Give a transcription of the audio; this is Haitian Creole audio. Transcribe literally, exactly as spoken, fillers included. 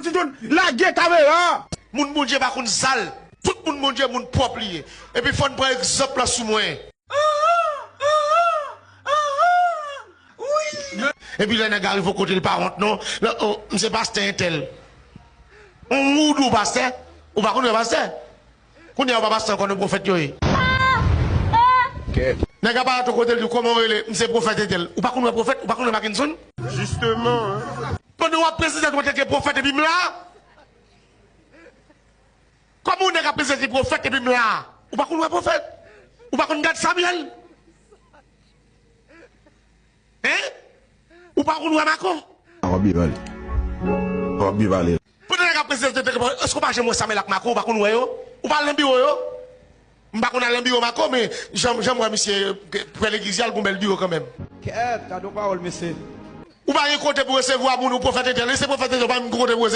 Titoun, lage kamera! Moun Bondye pa konn sal. Tout moun Bondye, moun pwòp li ye. Epi fò n pran egzanp la sou mwen. Epi lè nèg a rive kote li pa wont non. Lè, oh, m se pastè entèl. On woudou pastè. Ou pa konn wè pastè. Kounye a ou pa pastè ankò, non, pwofèt yo ye. Nèg a parèt yon kote, l di, kòman w rele? M se pwofèt entèl. Ou pa konn wè pwofèt? Ou pa konn wè Mackenson? Jisteman, hein. Pandan w ap prezante w antanke pwofèt epi m la. Kòman yon nèg ap prezante pwofèt epi m la? Ou pa konn wè pwofèt? Ou pa konn gad Samyèl? Hein? Ou pa konn wè Mako? W ap byen pale. W ap byen pale. Pandan nèg ap prezante, èske w pa janm wè Samyèl ak Mako? Ou pa konn wè yo? Ou pa al nan biwo yo? M pa konn al nan biwo Mako, men jan, jan m wè misye, pè legliz, y al gon bèl biwo kanmenm. Kèt, gade yon pawòl, mesye. Ou pa gen kote pou resevwa moun, ou pwofèt entèl, se pwofèt entèl, ou pa menm gen kote pou resevwa.